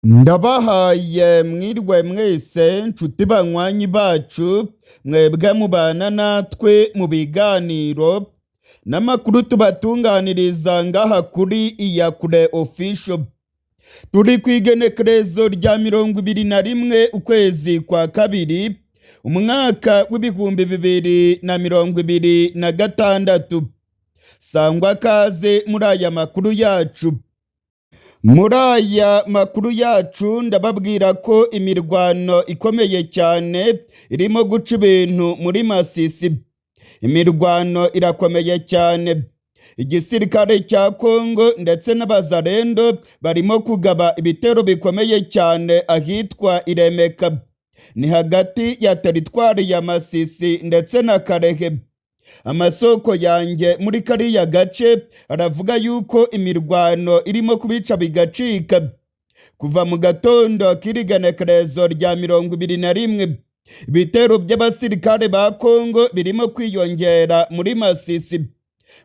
Ndabahaye mwirwe mwese, nshuti banywanyi bacu, mwebwe mubana natwe mu biganiro n'amakuru tubatunganiriza ngaha kuri Iyakure Official. Turi ku igenekerezo rya 21 ukwezi kwa kabiri, umwaka w'2026. Sangwa kaze muri aya makuru yacu. Muri aya makuru yacu ndababwira ko imirwano ikomeye cyane irimo guca ibintu muri Masisi. Imirwano irakomeye cyane. Igisirikare cya Kongo ndetse n'Abazarendo barimo kugaba ibitero bikomeye cyane ahitwa Iremeka, ni hagati ya teritwari ya Masisi ndetse na Karehe. Amasoko yanjye muri kariya gace aravuga yuko imirwano irimo kubica bigacika kuva mu gatondo k'irigenekerezo rya 21. Ibitero by'abasirikare ba Kongo birimo kwiyongera muri Masisi.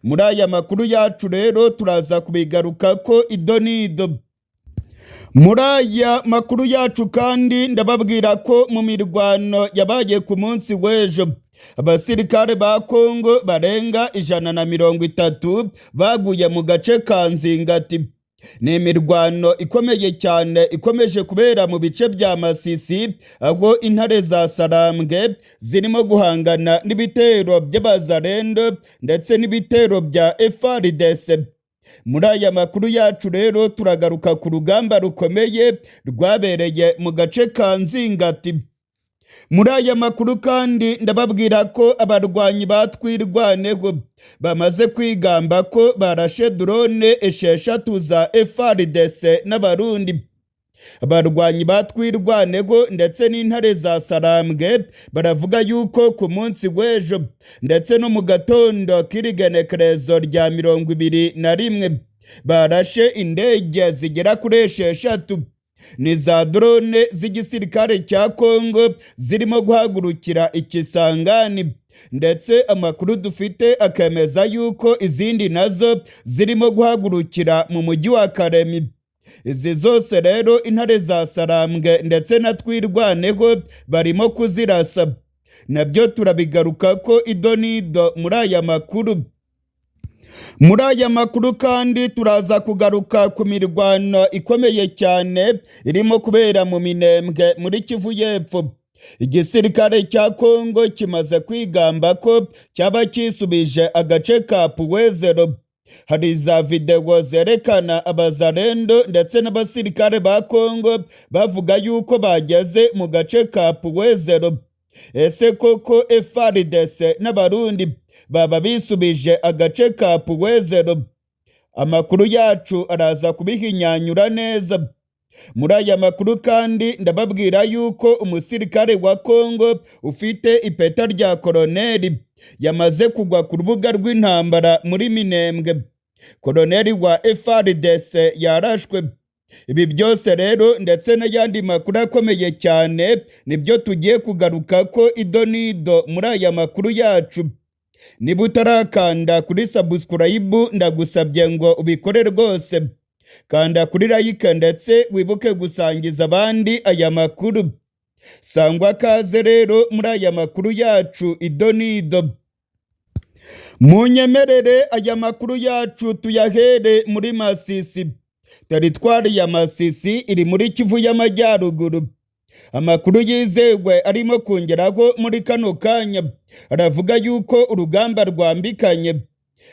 Muri aya makuru yacu rero turaza kubigaruka ko idonido. Muri aya makuru yacu kandi ndababwira ko mu mirwano yabaye ku munsi w'ejo, abasirikare ba Kongo barenga 130 baguye mu gace ka Nzingati. Ni imirwano ikomeye cyane ikomeje kubera mu bice bya Masisi, aho intare za Sarambwe zirimo guhangana n'ibitero by'Abazarendo ndetse n'ibitero bya FARDC. Muri aya makuru yacu rero turagaruka ku rugamba rukomeye rwabereye mu gace ka Nzingati. Muri aya makuru kandi ndababwira ko abarwanyi ba Twirwaneho bamaze kwigamba ko barashe drone 6 za FARDC n'Abarundi. Abarwanyi ba Twirwaneho ndetse n'intare za Sarambwe baravuga yuko ku munsi w'ejo ndetse no mu gatondo k'irigenekerezo rya 21 barashe indege zigera kuri 6, ni za drone z'igisirikare cya Kongo zirimo guhagurukira Ikisangani, ndetse amakuru dufite akemeza yuko izindi nazo zirimo guhagurukira mu mujyi wa Karemi. Izi zose rero intare za Sarambwe ndetse na Twirwaneho barimo kuzirasa. Nabyo turabigaruka ko idonido muri aya makuru. Muri aya makuru kandi turaza kugaruka ku mirwano ikomeye cyane irimo kubera mu Minembwe muri Kivu y'Epfo. Igisirikare cya Kongo kimaze kwigamba ko cyaba kisubije agace ka Puwezero. Hari za videwo zerekana Abazarendo ndetse n'abasirikare ba Kongo bavuga yuko bageze mu gace ka Puwezero. Ese koko FARDC n'Abarundi baba bisubije agace ka Puwezero? Amakuru yacu araza kubihinyanyura neza. Muri aya makuru kandi ndababwira yuko umusirikare wa Kongo ufite ipeta rya koroneri yamaze kugwa ku rubuga rw'intambara muri Minembwe. Koroneri wa FARDC yarashwe. Ibi byose rero ndetse n'ayandi makuru akomeye cyane nibyo tugiye kugaruka ko idonido muri aya makuru yacu. Niba utarakanda kuri subscribe, ndagusabye ngo ubikore rwose. Kanda kuri like ndetse wibuke gusangiza abandi aya makuru. Sangwa kaze rero muri aya makuru yacu idonido. Munyemerere aya makuru yacu tuyahere muri Masisi. Teritwari ya Masisi iri muri Kivu y'Amajyaruguru. Amakuru yizewe arimo kongeraho muri kano kanya aravuga yuko urugamba rwambikanye.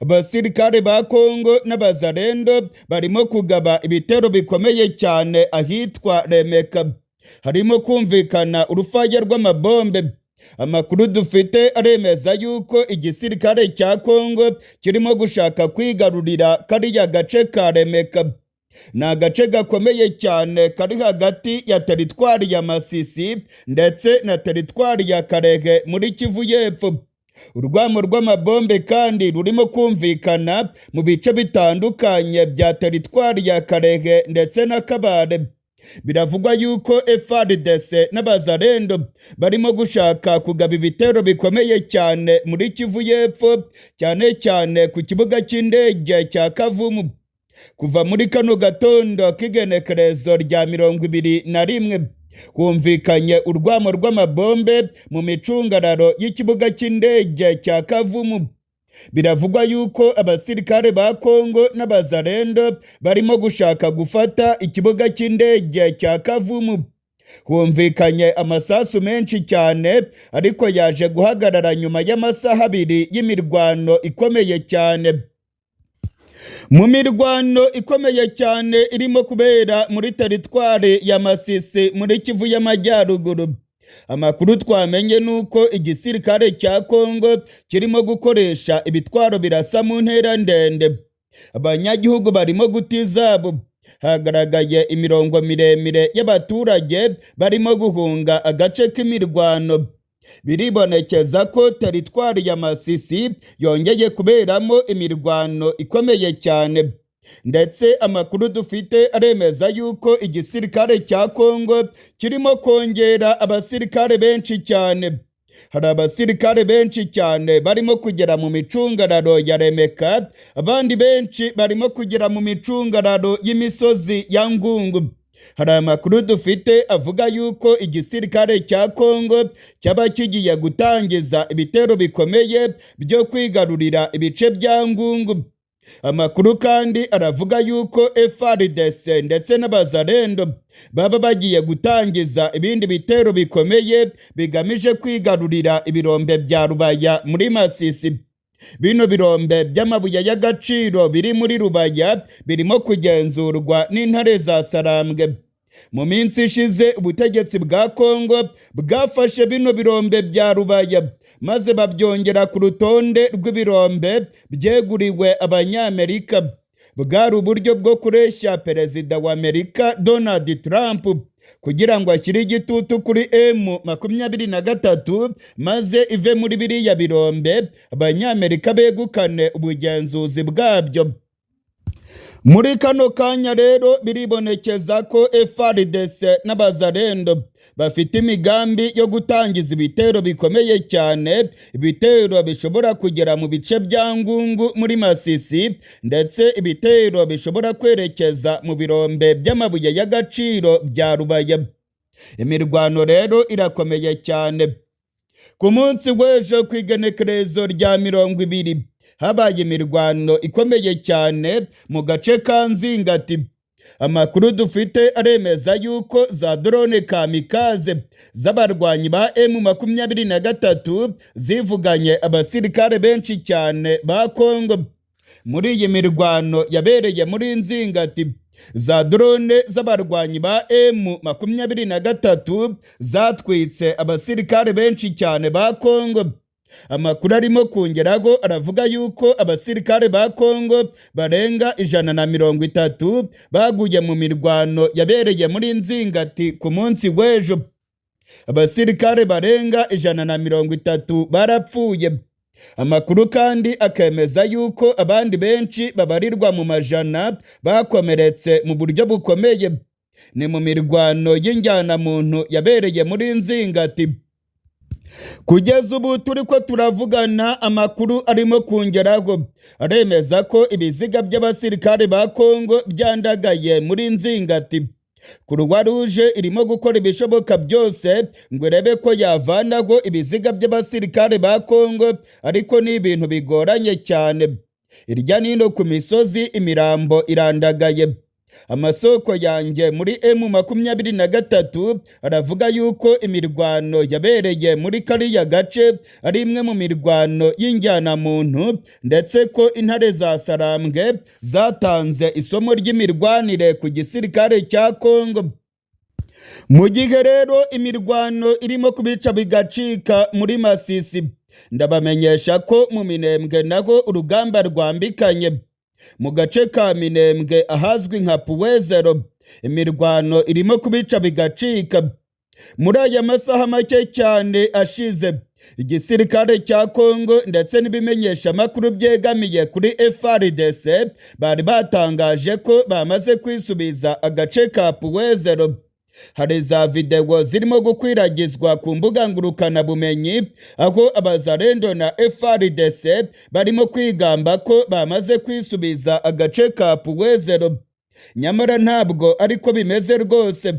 Abasirikare ba Kongo n'Abazarendo barimo kugaba ibitero bikomeye cyane ahitwa Remeka. Harimo kumvikana urufaya rw'amabombe. Amakuru dufite aremeza yuko igisirikare cya Kongo kirimo gushaka kwigarurira kariya gace ka Remeka. Ni agace gakomeye cyane kari hagati ya teritwari ya Masisi ndetse na teritwari ya Karehe muri Kivu y'Epfo. Urwamo rw'amabombe kandi rurimo kumvikana mu bice bitandukanye bya teritwari ya Karehe ndetse na Kabare. Biravugwa yuko FARDC n'Abazarendo barimo gushaka kugaba ibitero bikomeye cyane muri Kivu y'Epfo, cyane cyane ku kibuga cy'indege cya Kavumu. Kuva muri kano gatondo k'igenekerezo rya 21, humvikanye urwamo rw'amabombe mu micungararo y'ikibuga cy'indege cya Kavumu. Biravugwa yuko abasirikare ba Kongo n'Abazarendo barimo gushaka gufata ikibuga cy'indege cya Kavumu. Humvikanye amasasu menshi cyane, ariko yaje guhagarara nyuma y'amasaha 2 y'imirwano ikomeye cyane. Mu mirwano ikomeye cyane irimo kubera muri teritwari ya Masisi muri Kivu y'Amajyaruguru, amakuru twamenye ni uko igisirikare cya Kongo kirimo gukoresha ibitwaro birasa mu ntera ndende. Abanyagihugu barimo guta izabo. Hagaragaye imirongo miremire y'abaturage barimo guhunga agace k'imirwano. Biribonekeza ko teritwari ya Masisi yongeye kuberamo imirwano ikomeye cyane, ndetse amakuru dufite aremeza yuko igisirikare cya Kongo kirimo kongera abasirikare benshi cyane. Hari abasirikare benshi cyane barimo kugera mu micungararo ya Remeka, abandi benshi barimo kugera mu micungararo y'imisozi ya Ngungu. Hari amakuru dufite avuga yuko igisirikare cya Kongo cyaba kigiye gutangiza ibitero bikomeye byo kwigarurira ibice bya Ngungu. Amakuru kandi aravuga yuko FARDC ndetse n'Abazarendo baba bagiye gutangiza ibindi bitero bikomeye bigamije kwigarurira ibirombe bya Rubaya muri Masisi. Bino birombe by'amabuye y'agaciro biri muri Rubaya birimo kugenzurwa n'intare za Sarambwe. Mu minsi ishize, ubutegetsi bwa Kongo bwafashe bino birombe bya Rubaya maze babyongera ku rutonde rw'ibirombe byeguriwe Abanyamerika. Bwari uburyo bwo kureshya Perezida wa Amerika Donald Trump kugira ngo ashyire igitutu kuri M23 maze ive muri biriya birombe, Abanyamerika begukane ubugenzuzi bwabyo. Muri kano kanya rero, biribonekeza ko FARDC n'Abazarendo bafite imigambi yo gutangiza ibitero bikomeye cyane, ibitero bishobora kugera mu bice bya Ngungu muri Masisi, ndetse ibitero bishobora kwerekeza mu birombe by'amabuye y'agaciro bya Rubaya. Imirwano rero irakomeye cyane. Ku munsi w'ejo, ku igenekerezo rya 20, habaye imirwano ikomeye cyane mu gace ka Nzingati. Amakuru dufite aremeza yuko za drone kamikaze z'abarwanyi ba M23 zivuganye abasirikare benshi cyane ba Kongo. Muri iyi mirwano yabereye muri Nzingati, za drone z'abarwanyi ba M23 zatwitse abasirikare benshi cyane ba Kongo. Amakuru arimo kongeraho aravuga yuko abasirikare ba Kongo barenga 130 baguye mu mirwano yabereye muri Nzingati ku munsi w'ejo. Abasirikare barenga 130 barapfuye. Amakuru kandi akemeza yuko abandi benshi babarirwa mu majana bakomeretse mu buryo bukomeye. Ni mu mirwano y'injyanamuntu yabereye muri Nzingati. Kugeza ubu turi ko turavugana, amakuru arimo kongeraho aremeza ko ibiziga by'abasirikare ba Kongo byandagaye muri Nzingati. Croix Rouge irimo gukora ibishoboka byose ngo irebe ko yavanaho ibiziga by'abasirikare ba Kongo, ariko ni ibintu bigoranye cyane. Irya nino ku misozi imirambo irandagaye. Amasoko yanjye muri M23 aravuga yuko imirwano yabereye muri kariya gace ari imwe mu mirwano y'injyanamuntu, ndetse ko intare za Sarambwe zatanze isomo ry'imirwanire ku gisirikare cya Kongo. Mu gihe rero imirwano irimo kubica bigacika muri Masisi, ndabamenyesha ko mu Minembwe naho urugamba rwambikanye. Mu gace ka Minembwe ahazwi nka Puwezero, imirwano irimo kubica bigacika. Muri aya masaha make cyane ashize, igisirikare cya Kongo ndetse n'ibimenyeshamakuru byegamiye kuri FARDC bari batangaje ko bamaze kwisubiza agace ka Puwezero. Hari za videwo zirimo gukwiragizwa ku mbuga ngurukanabumenyi aho Abazalendo na FARDC barimo kwigamba ko bamaze kwisubiza agace ka Puwezero, nyamara ntabwo ariko bimeze rwose.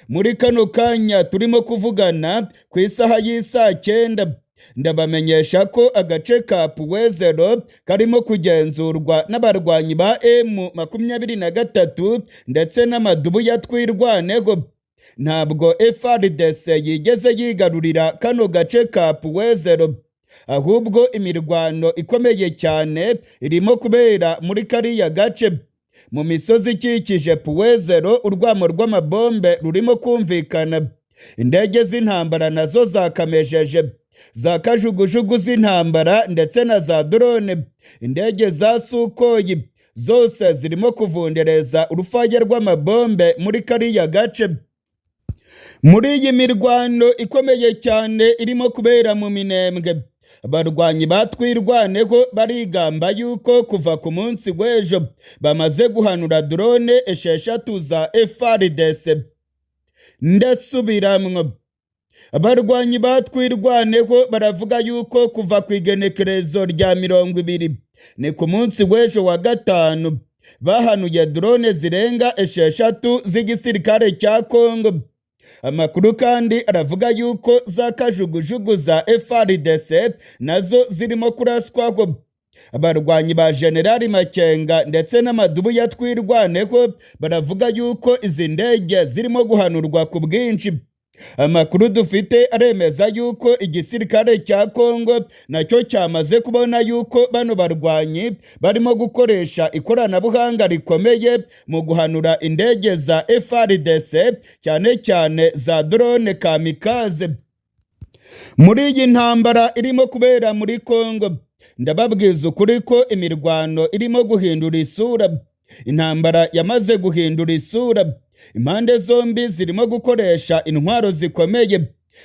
Muri kano kanya turimo kuvugana ku isaha y'isaa 9, ndabamenyesha ko agace ka Puwezero karimo kugenzurwa n'abarwanyi ba M23 ndetse n'amadubu ya Twirwaneho. Ntabwo FARDC yigeze yigarurira kano gace ka Puwezero, ahubwo imirwano ikomeye cyane irimo kubera muri kariya gace. Mu misozi ikikije Puwezero urwamo rw'amabombe rurimo kumvikana, indege z'intambara nazo zakamejeje, za kajugujugu z'intambara ndetse na za drone, indege za Sukhoi zose zirimo kuvundereza urufaya rw'amabombe muri kariya gace. Muri iyi mirwano ikomeye cyane irimo kubera mu Minembwe, abarwanyi ba Twirwaneho barigamba yuko kuva ku munsi w'ejo bamaze guhanura drone 6 za FARDC. Ndasubiramwo, abarwanyi ba Twirwaneho baravuga yuko kuva ku igenekerezo rya 20, ni ku munsi w'ejo wa gatanu, bahanuye drone zirenga 6 z'igisirikare cya Kongo. Amakuru kandi aravuga yuko za kajugujugu za FARDC nazo zirimo kuraswaho. Abarwanyi ba Generali Makenga ndetse n'amadubu ya Twirwaneho baravuga yuko izi ndege zirimo guhanurwa ku bwinshi. Amakuru dufite aremeza yuko igisirikare cya Kongo nacyo cyamaze kubona yuko bano barwanyi barimo gukoresha ikoranabuhanga rikomeye mu guhanura indege za FARDC, cyane cyane za drone kamikaze. Muri iyi ntambara irimo kubera muri Kongo, ndababwiza ukuri ko imirwano irimo guhindura isura. Intambara yamaze guhindura isura. Impande zombi zirimo gukoresha intwaro zikomeye,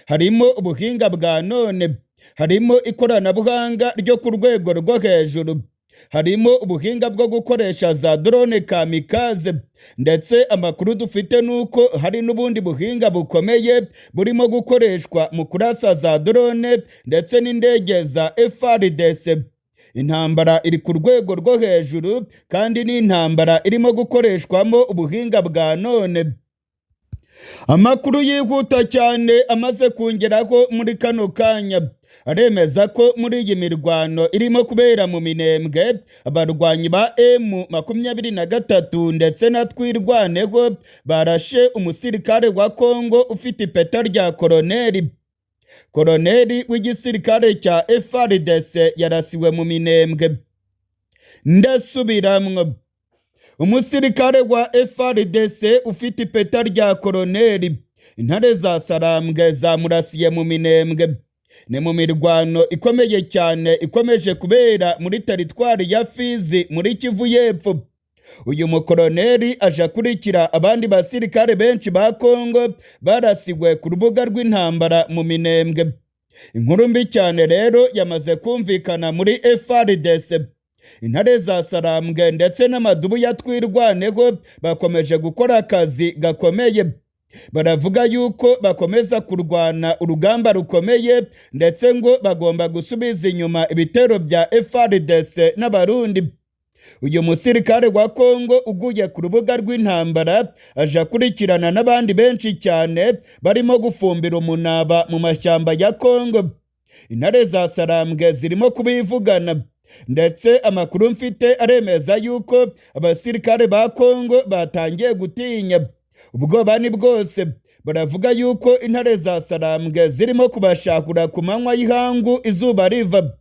harimo ubuhinga bwa none, harimo ikoranabuhanga ryo ku rwego rwo hejuru, harimo ubuhinga bwo gukoresha za drone kamikaze, ndetse amakuru dufite ni uko hari n'ubundi buhinga bukomeye burimo gukoreshwa mu kurasa za drone ndetse n'indege za FARDC. Intambara iri ku rwego rwo hejuru kandi ni intambara irimo gukoreshwamo ubuhinga bwa none. Amakuru yihuta cyane amaze kungeraho muri kano kanya aremeza ko muri iyi mirwano irimo kubera mu Minembwe, abarwanyi ba M23 ndetse na Twirwaneho barashe umusirikare wa Kongo ufite ipeta rya koroneri. Koroneri w'igisirikare cya FARDC yarasiwe mu Minembwe. Ndasubiramwo, umusirikare wa FARDC ufite ipeta rya koroneri, intare za Sarambwe zamurasiye mu Minembwe. Ni mu mirwano ikomeye cyane ikomeje kubera muri teritwari ya Fizi muri Kivu y'Epfo. Uyu mukoroneri aje akurikira abandi basirikare benshi ba Kongo barasiwe ku rubuga rw'intambara mu Minembwe. Inkuru mbi cyane rero yamaze kumvikana muri FARDC. Intare za Sarambwe ndetse n'amadubu ya Twirwaneho bakomeje gukora akazi gakomeye. Baravuga yuko bakomeza kurwana urugamba rukomeye, ndetse ngo bagomba gusubiza inyuma ibitero bya FARDC n'Abarundi. Uyu musirikare wa Kongo uguye ku rubuga rw'intambara aje akurikirana n'abandi benshi cyane barimo gufumbira umunaba mu mashyamba ya Kongo. Intare za Sarambwe zirimo kubivugana, ndetse amakuru mfite aremeza yuko abasirikare ba Kongo batangiye gutinya. Ubwoba ni bwose. Baravuga yuko intare za Sarambwe zirimo kubashakura ku manywa y'ihangu izuba riva.